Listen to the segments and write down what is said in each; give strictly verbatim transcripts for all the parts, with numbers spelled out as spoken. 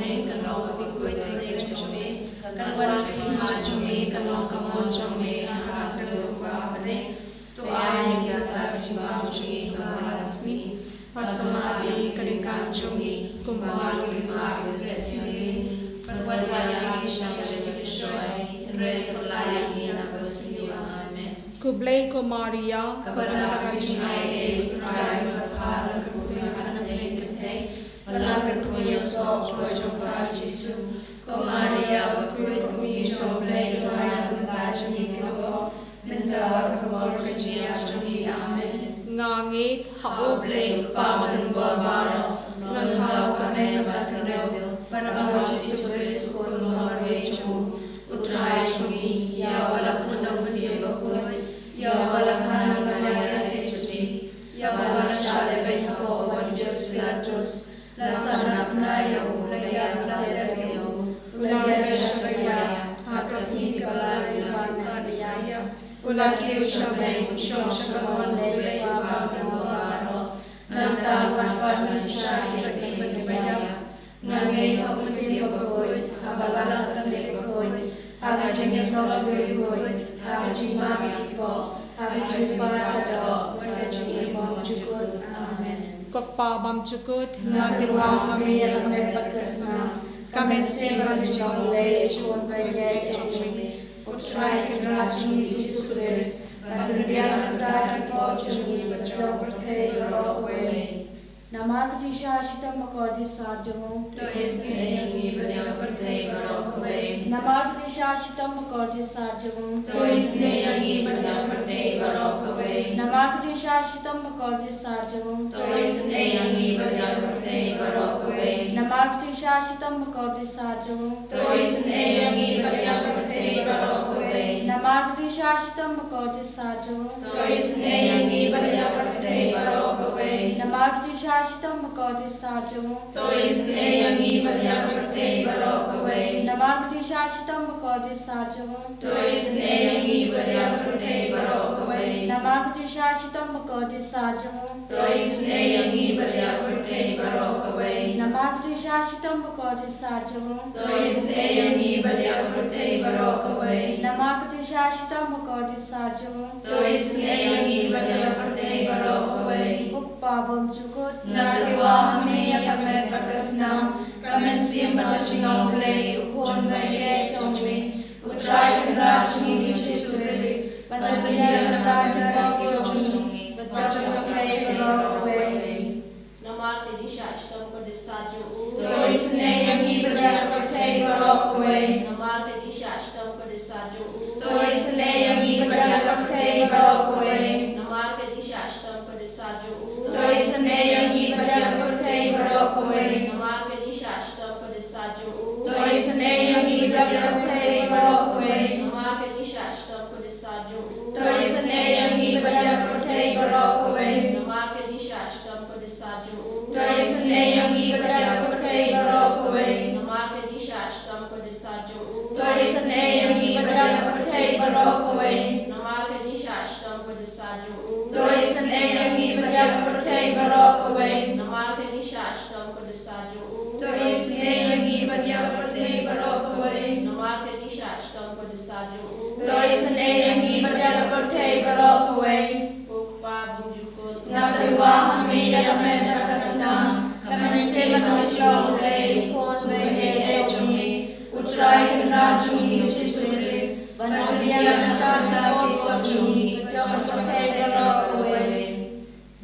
bneng kan long ka bakhuid ka jong me. Kan wan ka hima jong me, kan long ka mon jong me ha ka kyrteng u Kpa ha bneng. To ai ïa ngi mynta ka jingbam jong ngi kaba man la ka sngi. Bad to map ïa ngi ka jingkam jong ngi, kumba ngi ruh ngi map ïa u Bresngi. Bad wat ïa ngi sha ka jingpynshoi, hynrei to pyllait ïa ngi na kaba sniew. Amen. Khublei ko Maria, kaba don ka jingaiei, U Trai u don bad pha, la kyrkhu ïa ki khynnah kynthei, bad la kyrkhu ïa u soh u kpoh jong pha Jisu. Ko Maria bakhuid, ko Kmie jong U Blei, to ai ïa ngi mynta ka jingim ka dei, mynta bad ha ka por ka jingïap jong ngi. Amen. Nga ngeit ha U Blei U Kpa Badan Bor Baroh, ngan thaw ka met bad ka kdew, bad ha U Jisu Khrist U Khun ba marwei jong u, U Trai jong ngi, ïa uba la pun da u Mynsiem Bakhuid, ïa uba la kha na ka Maria Theisotti, ïa uba la shah lehbeiñ hapoh u Pontius Pilatus, la sahnarphna ïa u, la ïap la tep ïa u, u la leit sha ka ïap, ha ka sngi kaba lai u la mihpat ïa ka ïap, u la kiew sha bneng, u shong sha ka mon U Blei U Kpa Badan Bor Baroh. Nangta un wan pat ban shah ïa kiba ïap. Nga ngeit ha U Mynsiem Bakhuid, ha ka Balang Katholik bakhuid, ha ka jingïasyllok bakhuid, ha ka jingmap ïa ki kpoh, ha ka jingpynbeit, bad ka jingim bymjukut. Amen. Ko Kpa bymjukut, nga tyrwa ha me ïa ka met bad ka snam, ka mynsiem bad ka jinglong U Blei U Khun ba ïeit jong me, U Trai Kynrad jong ngi Jisu Khrist, ban pynbiang na ka bynta ki kpoh jong ngi bad jong ka pyrthei baroh kawei. Namar ka jingshah shitom bakordit sar jong u, to isynei ïa ngi bad ïa ka pyrthei baroh kawei. Namar ka jingshah shitom bakordit sar jong u, to isynei ïa ngi bad ïa ka pyrthei baroh kawei. Namar ka jingshah shitom bakordit sar jong u, to isynei ïa ngi bad ïa ka pyrthei baroh kawei. Namar ka jingshah shitom bakordit sar jong u, to isynei ïa ngi bad ïa ka pyrthei baroh kawei. Namar ka jingshah shitom bakordit sar jong u, to isynei ïa ngi bad ïa ka pyrthei baroh kawei. Namar ka jingshah shitom bakordit sar jong u, to isynei ïa ngi bad ïa ka pyrthei baroh kawei. Namar ka jingshah shitom bakordit sar jong u, to isynei ïa ngi bad ïa ka pyrthei baroh kawei. Namar ka jingshah shitom bakordit sar jong u, to isynei ïa ngi bad ïa ka pyrthei baroh kawei. Namar ka jingshah shitom bakordit sar jong u, to isynei ïa ngi bad ïa ka pyrthei baroh kawei. Namar ka jingshah shitom bakordit sar jong u, to isynei ïa ngi bad ïa ka pyrthei baroh kawei. Ko Kpa bymjukut, nga tyrwa ha me ïa ka met bad ka snam, ka mynsiem bad ka jinglong U Blei U Khun ba ïeit jong me, U Trai Kynrad jong ngi Jisu Khrist, ban pynbiang na ka bynta ki kpoh jong ngi bad jong ka pyrthei baroh kawei. Namar ka jingshah shitom bakordit sar jong u, to isynei ïa ngi bad ïa ka pyrthei baroh kawei. Namar ka jingshah shitom bakordit sar jong u, to isynei ïa ngi bad ïa ka pyrthei baroh kawei. Namar ka jingshah shitom bakordit sar jong u, to isynei ïa ngi bad ïa ka pyrthei baroh kawei. Namar ka jingshah shitom bakordit sar jong u, to isynei ïa ngi bad ïa ka pyrthei baroh kawei. Namar ka jingshah shitom bakordit sar jong u, to isynei ïa ngi bad ïa ka pyrthei baroh kawei. Namar ka jingshah shitom bakordit sar jong u, to isynei ïa ngi bad ïa ka pyrthei baroh kawei. Namar ka jingshah shitom bakordit sar jong u, to isynei ïa ngi bad ïa ka pyrthei baroh kawei. Namar ka jingshah shitom bakordit sar jong u, to isynei ïa ngi bad ïa ka pyrthei baroh kawei. Namar ka jingshah shitom bakordit sar jong u, to isynei ïa ngi bad ïa ka pyrthei baroh kawei. Namar ka jingshah shitom bakordit sar jong u, to isynei ïa ngi bad ïa ka pyrthei baroh kawei. Ko Kpa bymjukut, nga tyrwa ha me ïa ka met bad ka snam, ka mynsiem bad ka jinglong U Blei U Khun ba ïeit jong me, U Trai Kynrad jong ngi Jisu Khrist, ban pynbiang na ka bynta ki kpoh jong ngi bad jong ka pyrthei baroh kawei.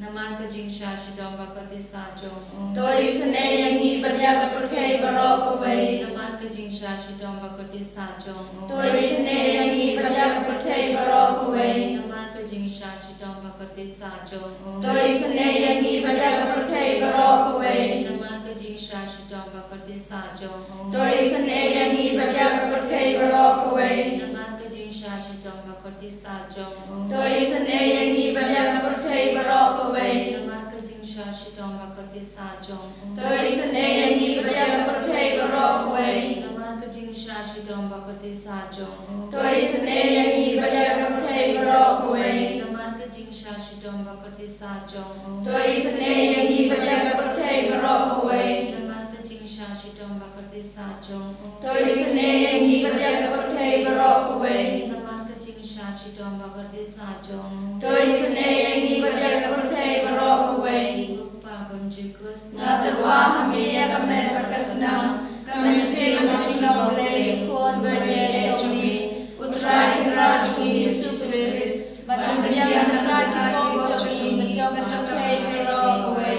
Namar ka jingshah shitom bakordit sar jong u, to isynei ïa ngi bad ïa ka pyrthei baroh kawei. Namar ka jingshah shitom bakordit sar jong u, to isynei ïa ngi bad ïa ka pyrthei baroh kawei. Namar ka jingshah shitom bakordit sar jong u, to isynei ïa ngi bad ïa ka pyrthei baroh kawei. Namar ka jingshah shitom bakordit bakordit sah jong u. To isynei ïa ngi bad ïa ka pyrthei baroh kawei. Namar ka jingshah shitom bakordit sah jong u. To isynei ïa ngi bad ïa ka pyrthei baroh kawei. Namar ka jingshah shitom bakordit sah jong u. To isynei ïa ngi bad ïa ka pyrthei baroh kawei. Namar ka jingshah shitom bakordit sah jong u. To isynei ïa ngi bad ïa ka pyrthei baroh kawei. Namar ka jingshah shitom bakordit sah jong u. To isynei ïa ngi bad ïa ka pyrthei baroh kawei. Namar ka jingshah shitom bakordit sah jong u. To isynei ïa ngi bad ïa ka pyrthei baroh kawei. Namar ka jingshah shitom bakordit sah jong u. To isynei ïa ngi bad ïa ka pyrthei baroh kawei. Ko Kpa bymjukut. Nga tyrwa ha me ïa ka met bad ka snam, ka mynsiem bad ka jinglong Blei, khun bad ïa ka jong me, U Trai Kynrad jong ngi Jisu Khrist, ban pynbiang na ka jingkop jong ngi bad jong ka pyrthei baroh kawei.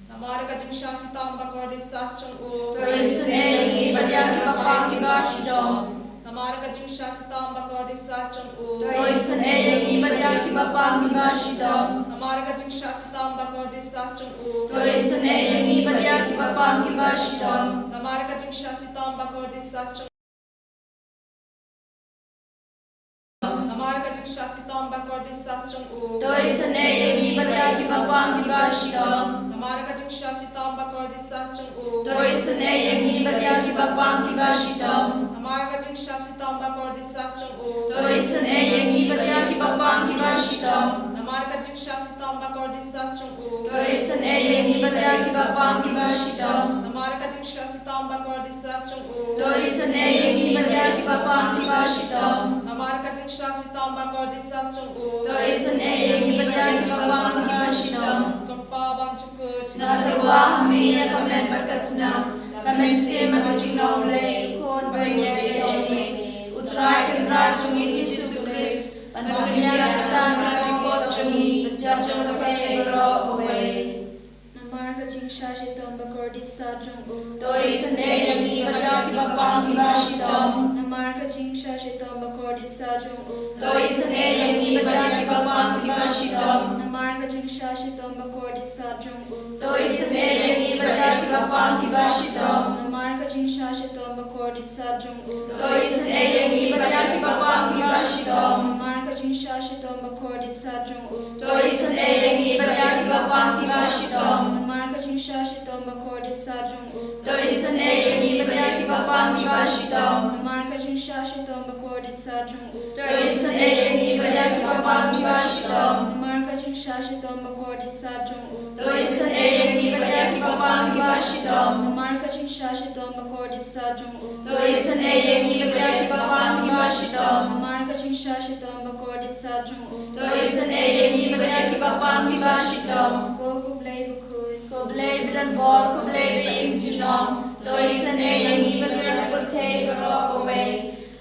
Namar ka jingshah shitom bakordit sah jong u. To isynei ïa ngi bad ïa kiba pang kiba shitom. Namar ka jingshah shitom bakordit sah jong u. To isynei ïa ngi bad ïa kiba pang kiba shitom. Namar ka jingshah shitom bakordit sah jong u. To isynei ïa ngi bad ïa kiba pang kiba shitom. Namar ka jingshah shitom bakordit sah jong Namar ka jingshah shitom bakordit sah jong u. To isynei ïa ngi bad ïa kiba pang kiba shitom. Namar ka jingshah shitom bakordit sah jong u. To isynei ïa ngi bad ïa kiba pang kiba shitom. Namar ka jingshah shitom bakordit sah jong u. To isynei ïa ngi bad ïa kiba pang kiba shitom. Namar ka jingshah shitom bakordit sah jong u. To isynei ïa ngi bad ïa kiba pang kiba shitom. Namar ka jingshah shitom bakordit sah jong u. To isynei ïa ngi bad ïa kiba pang kiba shitom. Namar ka jingshah shitom bakordit sah jong u. To isynei ïa ngi bad ïa kiba pang kiba shitom. Ko Kpa bymjukut. Nga tyrwa ha me ïa ka met bad ka snam, ka mynsiem bad ka jinglong Blei, khun bad ïa ka jong me, U Trai Kynrad jong ngi Jisu Khrist, ban pynbiang na ka jingkop jong ngi bad jong ka pyrthei baroh kawei. Namar ka jingshah shitom bakordit sah jong u. To isynei ïa ngi bad ïa kiba pang kiba shitom. Namar ka jingshah shitom bakordit sah jong u. To isynei ïa ngi bad ïa kiba pang kiba shitom. Namar ka jingshah shitom bakordit sah jong u. To isynei ïa ngi bad ïa kiba pang kiba shitom. Namar ka jingshah shitom bakordit sah jong u. To isynei ïa ngi bad ïa kiba pang kiba shitom. Namar ka jingshah shitom bakordit sah jong u. To isynei ïa ngi bad ïa kiba pang kiba shitom. Namar ka jingshah shitom bakordit sah jong u. To isynei ïa ngi bad ïa kiba pang kiba shitom. Namar ka jingshah shitom bakordit sah jong u. To isynei ïa ngi bad ïa kiba pang kiba shitom. Namar ka jingshah shitom bakordit sah jong u. To isynei ïa ngi bad ïa kiba pang kiba shitom. Namar ka jingshah shitom bakordit sah jong u. To isynei ïa ngi bad ïa kiba pang kiba shitom. Namar ka jingshah shitom bakordit sah jong u. To isynei ïa ngi bad ïa kiba pang kiba shitom. Ko, ko Blei bakhuid, ko Blei badonbor, ko Blei ba im junom. To isynei ïa ngi bad ïa ka pyrthei baroh kawei.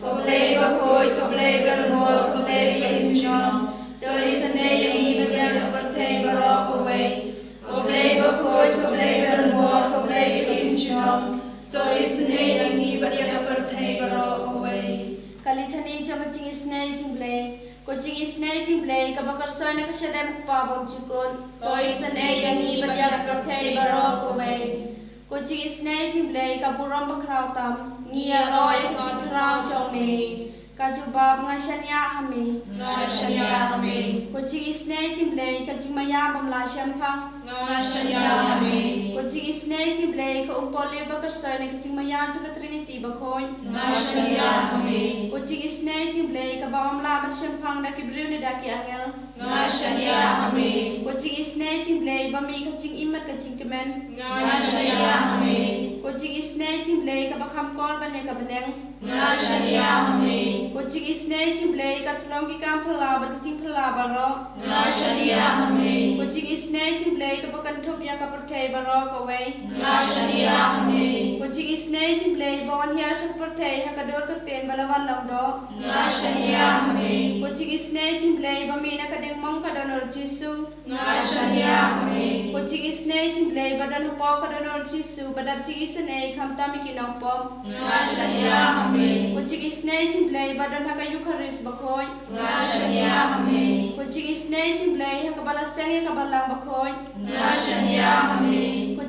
Ko Blei bakhuid, ko Blei badonbor, ko Blei ba im junom. To isynei ïa ngi bad ïa ka pyrthei baroh kawei. Ko Blei bakhuid, ko Blei badonbor, ko Blei ba im junom. To isynei ïa ngi bad ïa ka pyrthei baroh kawei. Ka Litany jong ka jingisynei jong U Blei. Ko jingisynei jong U Blei kaba kyrsoi na ka shadem U Kpa bymjukut. To isynei ïa ngi bad ïa ka pyrthei baroh kawei. Ko jingisynei jong U Blei ka burom bakhraw tam. Ngi ïaroh ïa ka jingkhraw jong me. Ka jubab, nga shaniah ha me. Nga shaniah ha me. Ko jingisynei jong U Blei ka jingmaïa bym lah shemphang. Nga shaniah ha me. Ko jingisynei jong U Blei ka umpohliew ba kyrsoi na ka jingmaïa jong ka Trinity bakhuid. Nga shaniah ha me. Ko jingisynei jong U Blei kaba ym lah ban shemphang da ki briew ne da ki angel. Nga shaniah ha me. Ko jingisynei jong U Blei ba mih ka jingim bad ka jingkmen. Nga shaniah ha me. Ko jingisynei jong U Blei kaba kham kor ban ïa ka bneng. Nga shaniah ha me. Ko jingisynei jong U Blei ka tnong ki kam phylla bad ki jingphylla baroh. Nga shaniah ha me. Ko jingisynei jong U Blei kaba kynthup ïa ka pyrthei baroh kawei. Nga shaniah ha me. Ko jingisynei jong U Blei ba wan hiar sha ka pyrthei ha ka dur ka ktien ba la wan long doh. Nga shaniah ha me. Ko jingisynei jong U Blei ba mih na ka diengmong ka dohnud Jisu. Nga shaniah ha me. Ko jingisynei jong U Blei ba don hapoh ka dohnud Jisu ba dap jingisynei khamtam ïa ki nongpop. Nga shaniah ha me. Ko jingisynei jong U Blei ba don ha ka Eukharist bakhuid. Nga shaniah ha me. Ko jingisynei jong U Blei ha kaba la seng ïa ka balang bakhuid. Nga shaniah ha me. Ko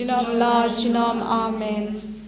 Junom la junom. Amen.